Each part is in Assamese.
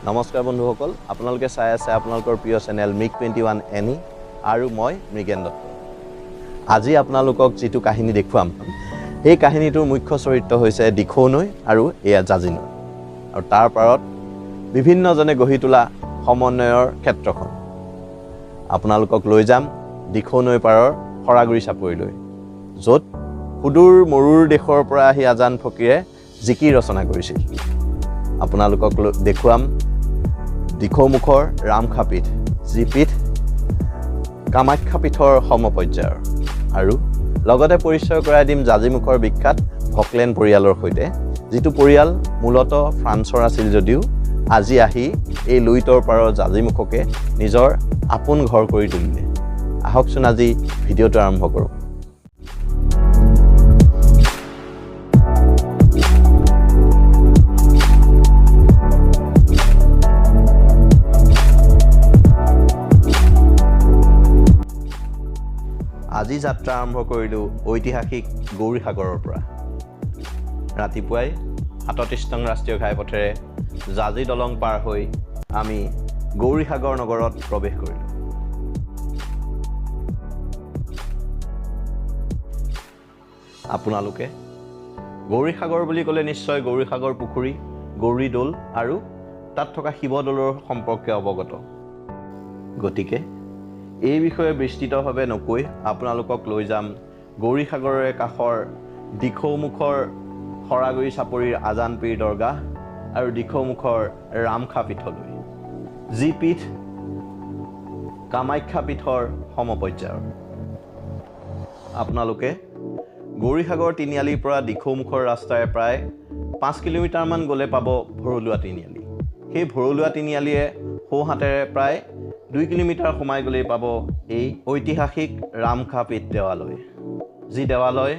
নমস্কাৰ বন্ধুসকল, আপোনালোকে চাই আছে আপোনালোকৰ প্ৰিয় চেনেল মিগ 21 এনি আৰু মই মৃগেন দত্ত। আজি আপোনালোকক যিটো কাহিনী দেখুৱাম, সেই কাহিনীটোৰ মুখ্য চৰিত্ৰ হৈছে দিখৌ নৈ আৰু এয়া জাঁজী নৈ আৰু তাৰ পাৰত বিভিন্নজনে গঢ়ি তোলা সমন্বয়ৰ ক্ষেত্ৰখন। আপোনালোকক লৈ যাম দিখৌ নৈ পাৰৰ শৰাগুৰি চাপৰিলৈ, য'ত সুদূৰ মৰুৰ দেশৰ পৰা আহি আজান ফকীৰে জিকিৰ ৰচনা কৰিছিল। আপোনালোকক দেখুৱাম দিখৌমুখৰ ৰামখা পীঠ, যি পীঠ কামাখ্যা পীঠৰ সমপৰ্যায়ৰ, আৰু লগতে পৰিচয় কৰাই দিম জাঁজীমুখৰ বিখ্যাত ভকলেন পৰিয়ালৰ সৈতে, যিটো পৰিয়াল মূলতঃ ফ্ৰান্সৰ আছিল যদিও আজি আহি এই লুইতৰ পাৰৰ জাঁজীমুখকে নিজৰ আপোন ঘৰ কৰি তুলিলে। আহকচোন আজি ভিডিঅ'টো আৰম্ভ কৰোঁ। আজি যাত্ৰা আৰম্ভ কৰিলোঁ ঐতিহাসিক গৌৰীসাগৰৰ পৰা। ৰাতিপুৱাই 37 নং ৰাষ্ট্ৰীয় ঘাইপথেৰে জাঁজী দলং পাৰ হৈ আমি গৌৰীসাগৰ নগৰত প্ৰৱেশ কৰিলোঁ। আপোনালোকে গৌৰীসাগৰ বুলি ক'লে নিশ্চয় গৌৰীসাগৰ পুখুৰী, গৌৰী দৌল আৰু তাত থকা শিৱদৌলৰ সম্পৰ্কে অৱগত। গতিকে এই বিষয়ে বিস্তৃতভাৱে নকৈ আপোনালোকক লৈ যাম গৌৰীসাগৰৰে কাষৰ দিখৌমুখৰ শৰাগুৰি চাপৰিৰ আজান পীৰ দৰগাহ আৰু দিখৌমুখৰ ৰামখা পীঠলৈ, যি পীঠ কামাখ্যা পীঠৰ সমপৰ্যায়ৰ। আপোনালোকে গৌৰীসাগৰ তিনিআলিৰ পৰা দিখৌমুখৰ ৰাস্তাৰে প্ৰায় 5 কিলোমিটাৰমান গ'লে পাব ভৰলুৱা তিনিআলি। সেই ভৰলুৱা তিনিআলিয়ে সোঁহাতেৰে প্ৰায় 2 কিলোমিটাৰ সোমাই গ'লেই পাব এই ঐতিহাসিক ৰামখা পীঠ দেৱালয়, যি দেৱালয়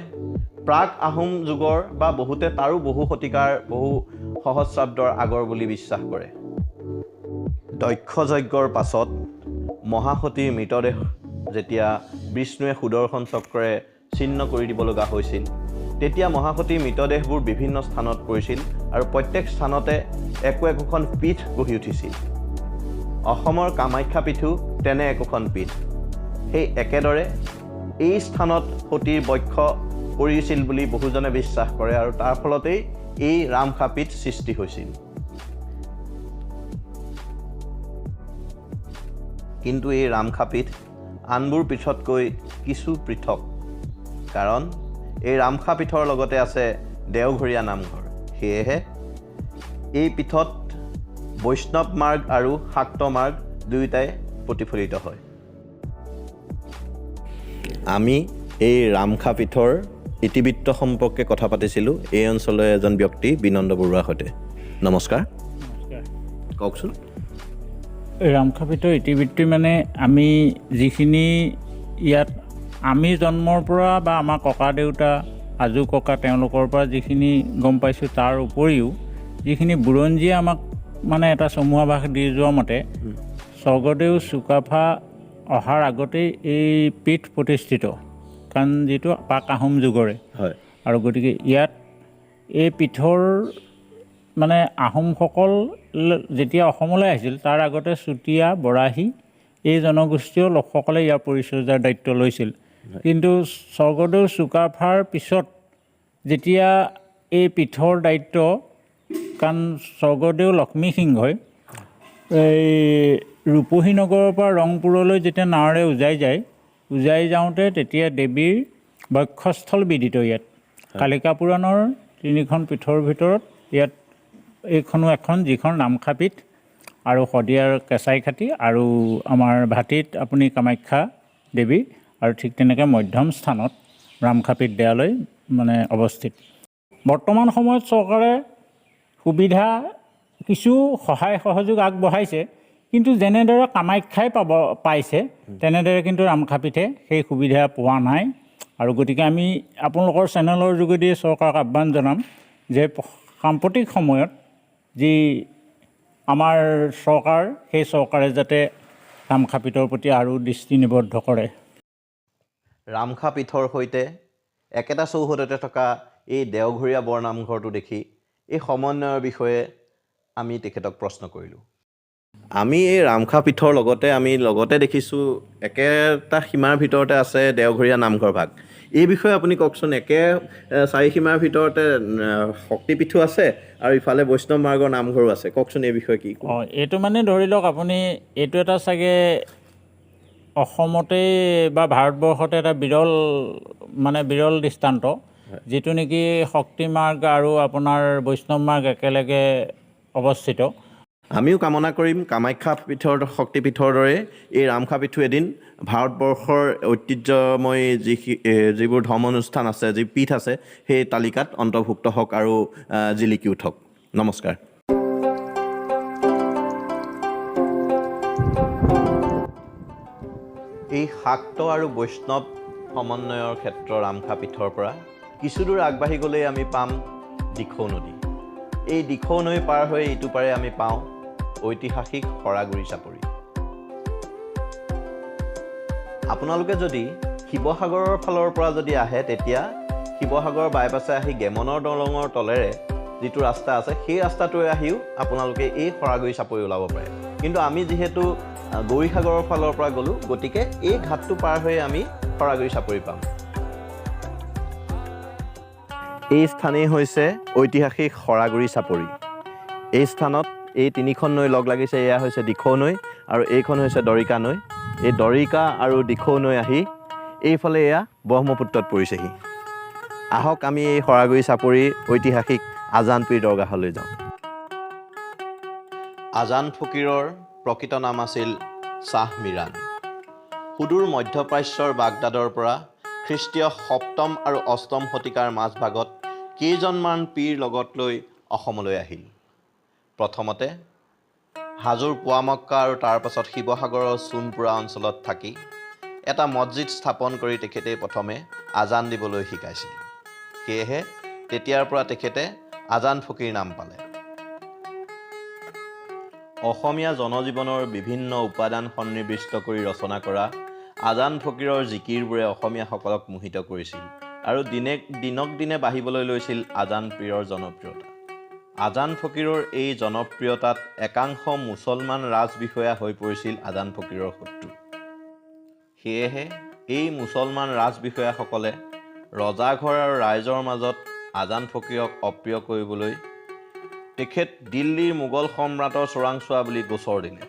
প্ৰাক আহোম যুগৰ বা বহুতে তাৰো বহু শতিকাৰ, বহু সহস্ৰাব্দৰ আগৰ বুলি বিশ্বাস কৰে। দক্ষ যজ্ঞৰ পাছত মহাসতীৰ মৃতদেহ যেতিয়া বিষ্ণুৱে সুদৰ্শন চক্ৰৰে ছিন্ন কৰি দিব লগা হৈছিল, তেতিয়া মহাসতীৰ মৃতদেহবোৰ বিভিন্ন স্থানত পৰিছিল আৰু প্ৰত্যেক স্থানতে একো একোখন পীঠ গঢ়ি উঠিছিল। অসমৰ কামাখ্যা পীঠো তেনে একোখন পীঠ। সেই একেদৰে এই স্থানত সতীৰ বক্ষ পৰিছিল বুলি বহুজনে বিশ্বাস কৰে আৰু তাৰ ফলতেই এই ৰামখা পীঠ সৃষ্টি হৈছিল। কিন্তু এই ৰামখা পীঠ আনবোৰ পীঠতকৈ কিছু পৃথক, কাৰণ এই ৰামখা পীঠৰ লগতে আছে দেওঘৰীয়া নামঘৰ। সেয়েহে এই পীঠত বৈষ্ণৱ মাৰ্গ আৰু শাক্ত মাৰ্গ দুয়োটাই প্ৰতিফলিত হয়। আমি এই ৰামখা পীঠৰ ইতিবৃত্ত সম্পৰ্কে কথা পাতিছিলোঁ এই অঞ্চলৰ এজন ব্যক্তি বিনন্দ বৰুৱাৰ সৈতে। নমস্কাৰ, কওকচোন। ৰামখা পীঠৰ ইতিবৃত্তি মানে আমি যিখিনি ইয়াত আমি জন্মৰ পৰা বা আমাৰ ককা দেউতা, আজু ককা তেওঁলোকৰ পৰা যিখিনি গম পাইছোঁ, তাৰ উপৰিও যিখিনি বুৰঞ্জীয়ে আমাক মানে এটা চমুৱা ভাষ দি যোৱা মতে স্বৰ্গদেউ চুকাফা অহাৰ আগতেই এই পীঠ প্ৰতিষ্ঠিত, কাৰণ যিটো প্ৰাক আহোম যুগৰে হয়। আৰু গতিকে ইয়াত এই পীঠৰ মানে আহোমসকল যেতিয়া অসমলৈ আহিছিল তাৰ আগতে চুতীয়া, বৰাহী এই জনগোষ্ঠীয় লোকসকলে ইয়াৰ পৰিচৰ্যাৰ দায়িত্ব লৈছিল। কিন্তু স্বৰ্গদেউ চুকাফাৰ পিছত যেতিয়া এই পীঠৰ দায়িত্ব, কাৰণ স্বৰ্গদেউ লক্ষ্মীসিংহই এই ৰূপহী নগৰৰ পৰা ৰংপুৰলৈ যেতিয়া নাৱৰে উজাই যায়, উজাই যাওঁতে তেতিয়া দেৱীৰ বক্ষস্থল বিদিত ইয়াত। কালিকা পুৰাণৰ 3খন পীঠৰ ভিতৰত ইয়াত এইখনো এখন, যিখন ৰামখা পীঠ আৰু শদিয়াৰ কেঁচাইখাতি আৰু আমাৰ ভাটিত আপুনি কামাখ্যা দেৱী, আৰু ঠিক তেনেকৈ মধ্যম স্থানত ৰামখা পীঠ দেৱালয় মানে অৱস্থিত। বৰ্তমান সময়ত চৰকাৰে সুবিধা কিছু সহায় সহযোগ আগবঢ়াইছে, কিন্তু যেনেদৰে কামাখ্যাই পাইছে তেনেদৰে কিন্তু ৰামখা পীঠে সেই সুবিধা পোৱা নাই। আৰু গতিকে আমি আপোনালোকৰ চেনেলৰ যোগেদি চৰকাৰক আহ্বান জনাম যে সাম্প্ৰতিক সময়ত যি আমাৰ চৰকাৰ, সেই চৰকাৰে যাতে ৰামখা পীঠৰ প্ৰতি আৰু দৃষ্টি নিবদ্ধ কৰে। ৰামখা পীঠৰ সৈতে একেটা চৌহদতে থকা এই দেওঘৰীয়া বৰনামঘৰটো দেখি এই সমন্বয়ৰ বিষয়ে আমি তেখেতক প্ৰশ্ন কৰিলোঁ। আমি এই ৰামখা পীঠৰ লগতে আমি লগতে দেখিছোঁ একেটা সীমাৰ ভিতৰতে আছে দেওঘৰীয়া নামঘৰ ভাগ। এই বিষয়ে আপুনি কওকচোন। একে চাৰি সীমাৰ ভিতৰতে শক্তিপীঠো আছে আৰু ইফালে বৈষ্ণৱ মাৰ্গৰ নামঘৰো আছে, কওকচোন এই বিষয়ে কি? অঁ, এইটো মানে ধৰি লওক আপুনি এইটো এটা চাগে অসমতেই বা ভাৰতবৰ্ষতে এটা বিৰল, মানে বিৰল দৃষ্টান্ত, যিটো নেকি শক্তি মাৰ্গ আৰু আপোনাৰ বৈষ্ণৱ মাৰ্গ একেলগে অৱস্থিত। আমিও কামনা কৰিম কামাখ্যা পীঠৰ শক্তিপীঠৰ দৰে এই ৰামখা পীঠো এদিন ভাৰতবৰ্ষৰ ঐতিহ্যময় যিবোৰ ধৰ্ম অনুষ্ঠান আছে, যি পীঠ আছে, সেই তালিকাত অন্তৰ্ভুক্ত হওক আৰু জিলিকি উঠক। নমস্কাৰ। এই শাক্ত আৰু বৈষ্ণৱ সমন্বয়ৰ ক্ষেত্ৰ ৰামখা পীঠৰ পৰা কিছুদূৰ আগবাঢ়ি গ'লেই আমি পাম দিখৌ নদী। এই দিখৌ নৈ পাৰ হৈ ইটো পাৰে আমি পাওঁ ঐতিহাসিক শৰাগুৰি চাপৰি। আপোনালোকে যদি শিৱসাগৰৰ ফালৰ পৰা যদি আহে, তেতিয়া শিৱসাগৰ বাইপাছে আহি গেমনৰ দলঙৰ তলেৰে যিটো ৰাস্তা আছে, সেই ৰাস্তাটোৰে আহিও আপোনালোকে এই শৰাগুৰি চাপৰি ওলাব পাৰে। কিন্তু আমি যিহেতু গৌৰীসাগৰৰ ফালৰ পৰা গ'লোঁ, গতিকে এই ঘাটটো পাৰ হৈ আমি শৰাগুৰি চাপৰি পাম। এই স্থানেই হৈছে ঐতিহাসিক শৰাগুৰি চাপৰি। এই স্থানত এই তিনিখন নৈ লগ লাগিছে। এয়া হৈছে দিখৌ নৈ আৰু এইখন হৈছে দৰিকা নৈ। এই দৰিকা আৰু দিখৌ নৈ আহি এইফালে এয়া ব্ৰহ্মপুত্ৰত পৰিছেহি। আহক আমি এই শৰাগুৰি চাপৰিৰ ঐতিহাসিক আজান পীৰ দৰগাহলৈ যাওঁ। আজান ফকীৰৰ প্ৰকৃত নাম আছিল শ্বাহ মিৰাণ। সুদূৰ মধ্যপ্ৰাচ্যৰ বাগদাদৰ পৰা খ্ৰীষ্টীয় সপ্তম আৰু অষ্টম শতিকাৰ মাজভাগত কেইজনমান পীৰ লগত লৈ অসমলৈ আহিল। প্ৰথমতে হাজোৰ পোৱামক্কা আৰু তাৰ পাছত শিৱসাগৰৰ চূণপোৰা অঞ্চলত থাকি এটা মছজিদ স্থাপন কৰি তেখেতে প্ৰথমে আজান দিবলৈ শিকাইছিল। সেয়েহে তেতিয়াৰ পৰা তেখেতে আজান ফকীৰ নাম পালে। অসমীয়া জনজীৱনৰ বিভিন্ন উপাদান সন্নিৱিষ্ট কৰি ৰচনা কৰা আজান ফকীৰৰ জিকিৰবোৰে অসমীয়াসকলক মোহিত কৰিছিল আৰু দিনক দিনে বাঢ়িবলৈ লৈছিল আজান পীৰৰ জনপ্ৰিয়তা। আজান ফকীৰৰ এই জনপ্ৰিয়তাত একাংশ মুছলমান ৰাজবিষয়া হৈ পৰিছিল আজান ফকীৰৰ শত্ৰু। সেয়েহে এই মুছলমান ৰাজবিষয়াসকলে ৰজাঘৰ আৰু ৰাইজৰ মাজত আজান ফকীৰক অপ্ৰিয় কৰিবলৈ তেখেত দিল্লীৰ মোগল সম্ৰাটৰ চোৰাংচোৱা বুলি গোচৰ দিলে।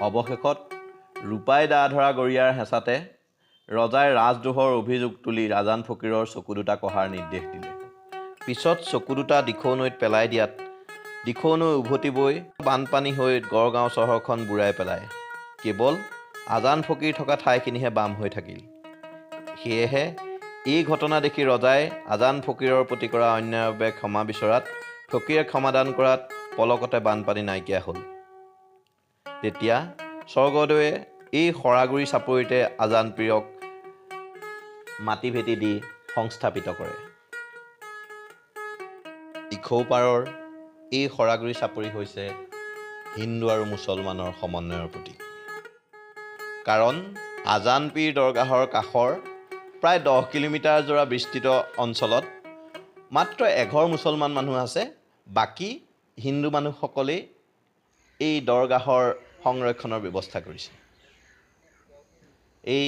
অৱশেষত ৰূপাই দা ধৰা গৰীয়াৰ হেঁচাতে ৰজাই ৰাজদ্ৰোহৰ অভিযোগ তুলি আজান ফকীৰৰ চকু দুটা কঢ়াৰ নিৰ্দেশ দিলে। পিছত চকু দুটা দিখৌ নৈত পেলাই দিয়াত দিখৌ নৈ উভতি বৈ বানপানী হৈ গড়গাঁও চহৰখন বুৰাই পেলায়। কেৱল আজান ফকীৰ থকা ঠাইখিনিহে বাম হৈ থাকিল। সেয়েহে এই ঘটনা দেখি ৰজাই আজান ফকীৰৰ প্ৰতি কৰা অন্যায়ৰ বাবে ক্ষমা বিচৰাত ফকীৰে ক্ষমাদান কৰাত পলকতে বানপানী নাইকিয়া হ'ল। তেতিয়া স্বৰ্গদেৱে এই শৰাগুৰি চাপৰিতে আজান পীৰক মাটি ভেটি দি সংস্থাপিত কৰে। দিখৌ পাৰৰ এই শৰাগুৰি চাপৰি হৈছে হিন্দু আৰু মুছলমানৰ সমন্বয়ৰ প্ৰতীক। কাৰণ আজান পীৰ দৰগাহৰ কাষৰ প্ৰায় 10 কিলোমিটাৰ জোৰা বিস্তৃত অঞ্চলত মাত্ৰ এঘৰ মুছলমান মানুহ আছে, বাকী হিন্দু মানুহসকলেই এই দৰগাহৰ সংৰক্ষণৰ ব্যৱস্থা কৰিছে। এই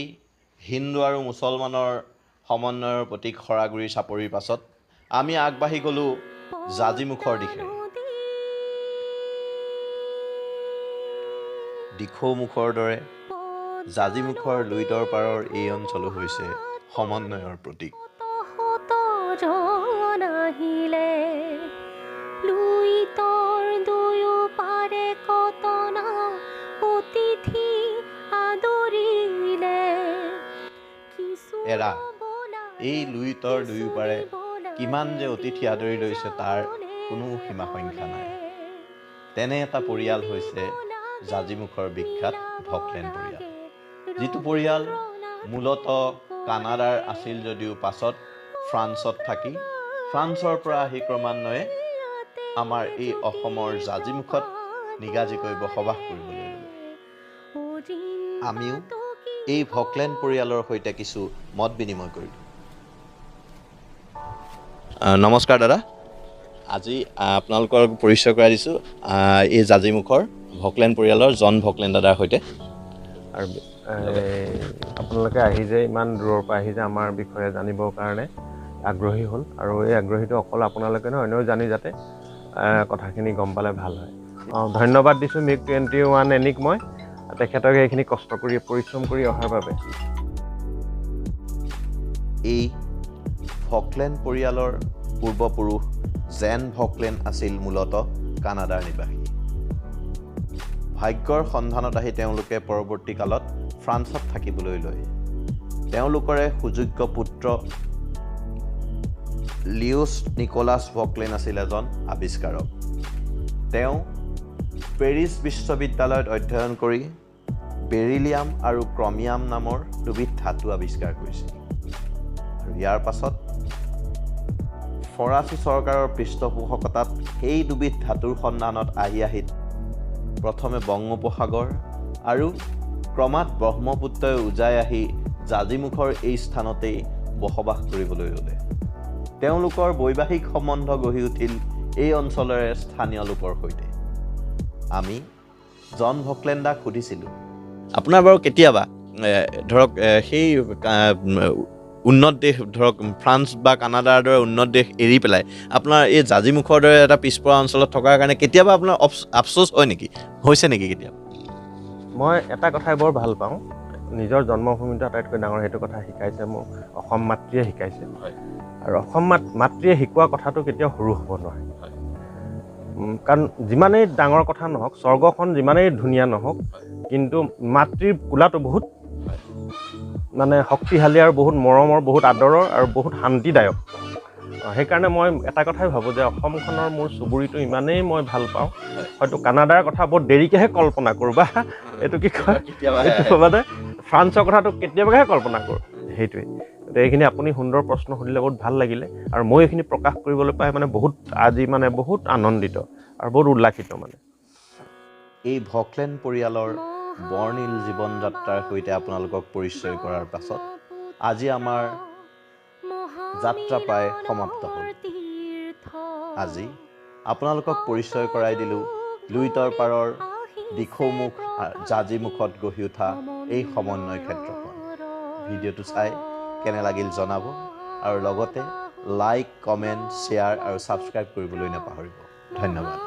হিন্দু আৰু মুছলমানৰ সমন্বয়ৰ প্ৰতীক শৰাগুৰি চাপৰিৰ পাছত আমি আগবাঢ়ি গ'লোঁ জাজিমুখৰ দিশেৰে। দিখৌমুখৰ দৰে জাজিমুখৰ লুইতৰ পাৰৰ এই অঞ্চলো হৈছে সমন্বয়ৰ প্ৰতীক। এৰা, এই লুইতৰ দুয়োপাৰে কিমান যে অতিথি আদৰি লৈছে তাৰ কোনো সীমা সংখ্যা নাই। তেনে এটা পৰিয়াল হৈছে জাজিমুখৰ বিখ্যাত ভকলেন পৰিয়াল, যিটো পৰিয়াল মূলতঃ কানাডাৰ আছিল যদিও পাছত ফ্ৰান্সত থাকি ফ্ৰান্সৰ পৰা আহি ক্ৰমান্বয়ে আমাৰ এই অসমৰ জাজিমুখত নিগাজিকৈ বসবাস কৰিবলৈ ল'লে। আমিও এই ভকলেন পৰিয়ালৰ সৈতে কিছু মত বিনিময় কৰিলোঁ। নমস্কাৰ দাদা, আজি আপোনালোকৰ পৰিচয় কৰাই দিছোঁ এই জাজিমুখৰ ভকলেন পৰিয়ালৰ জন ভকলেন দাদাৰ সৈতে। আৰু আপোনালোকে আহি যে ইমান দূৰৰ পৰা আহি যে আমাৰ বিষয়ে জানিবৰ কাৰণে আগ্ৰহী হ'ল, আৰু এই আগ্ৰহীটো অকল আপোনালোকে নহয়, অন্যও জানি যাতে কথাখিনি গম পালে ভাল হয়। ধন্যবাদ দিছোঁ মিগ 21 এনিক মই, তেখেতক এইখিনি কষ্ট কৰি পৰিশ্ৰম কৰি অহাৰ বাবে। এই ভকলেন পৰিয়ালৰ পূৰ্বপুৰুষ জেন ভকলেন আছিল মূলতঃ কানাডাৰ নিবাসী। ভাগ্যৰ সন্ধানত আহি তেওঁলোকে পৰৱৰ্তী কালত ফ্ৰান্সত থাকিবলৈ লয়। তেওঁলোকৰে সুযোগ্য পুত্ৰ লিউছ নিকোলাছ ভকলেন আছিল এজন আৱিষ্কাৰক। তেওঁ পেৰিছ বিশ্ববিদ্যালয়ত অধ্যয়ন কৰি বেৰিলিয়াম আৰু ক্ৰমিয়াম নামৰ দুবিধ ধাতু আৱিষ্কাৰ কৰিছিল। আৰু ইয়াৰ পাছত ফৰাচী চৰকাৰৰ পৃষ্ঠপোষকতাত সেই দুবিধ ধাতুৰ সন্ধানত আহি আহি প্ৰথমে বংগোপসাগৰ আৰু ক্ৰমাৎ ব্ৰহ্মপুত্ৰই উজাই আহি জাজিমুখৰ এই স্থানতেই বসবাস কৰিবলৈ ল'লে। তেওঁলোকৰ বৈবাহিক সম্বন্ধ গঢ়ি উঠিল এই অঞ্চলৰে স্থানীয় লোকৰ সৈতে। আমি জন ভকলেন দাক সুধিছিলোঁ, আপোনাৰ বাৰু কেতিয়াবা ধৰক সেই উন্নত দেশ, ধৰক ফ্ৰান্স বা কানাডাৰ দৰে উন্নত দেশ এৰি পেলাই আপোনাৰ এই জাজিমুখৰ দৰে এটা পিছপৰা অঞ্চলত থকাৰ কাৰণে কেতিয়াবা আপোনাৰ আফচোচ হয় নেকি, হৈছে নেকি কেতিয়াবা? মই এটা কথাই বৰ ভাল পাওঁ, নিজৰ জন্মভূমিটো আটাইতকৈ ডাঙৰ, সেইটো কথা শিকাইছে মোক অসম মাতৃয়ে শিকাইছে। আৰু অসম মাতৃয়ে শিকোৱা কথাটো কেতিয়াও সৰু হ'ব নোৱাৰে, কাৰণ যিমানেই ডাঙৰ কথা নহওক, স্বৰ্গখন যিমানেই ধুনীয়া নহওক, কিন্তু মাতৃৰ কোলাটো বহুত মানে শক্তিশালী আৰু বহুত মৰমৰ, বহুত আদৰৰ আৰু বহুত শান্তিদায়ক। সেইকাৰণে মই এটা কথাই ভাবোঁ যে অসমখনৰ মোৰ চুবুৰীটো ইমানেই মই ভাল পাওঁ, হয়তো কানাডাৰ কথা বহুত দেৰিকৈহে কল্পনা কৰোঁ, বা এইটো কি কয় মানে ফ্ৰান্সৰ কথাটো কেতিয়াবাহে কল্পনা কৰোঁ। সেইটোৱে, এইখিনি আপুনি সুন্দৰ প্ৰশ্ন সুধিলে, বহুত ভাল লাগিলে, আৰু মই এইখিনি প্ৰকাশ কৰিবলৈ পাই মানে বহুত আজি মানে বহুত আনন্দিত আৰু বহুত উল্লাসিত। মানে এই ভকলেন পৰিয়ালৰ বৰ্ণিল জীৱন যাত্ৰাৰ সৈতে আপোনালোকক পৰিচয় কৰাৰ পাছত আজি আমাৰ যাত্ৰা প্ৰায় সমাপ্ত হ'ল। আজি আপোনালোকক পৰিচয় কৰাই দিলোঁ লুইতৰ পাৰৰ দিখৌমুখ জাজিমুখত গঢ়ি উঠা এই সমন্বয় ক্ষেত্ৰখন। ভিডিঅ'টো চাই কেনে লাগিল জনাব, আৰু লগতে লাইক, কমেণ্ট, শ্বেয়াৰ আৰু ছাবস্ক্ৰাইব কৰিবলৈ নাপাহৰিব। ধন্যবাদ।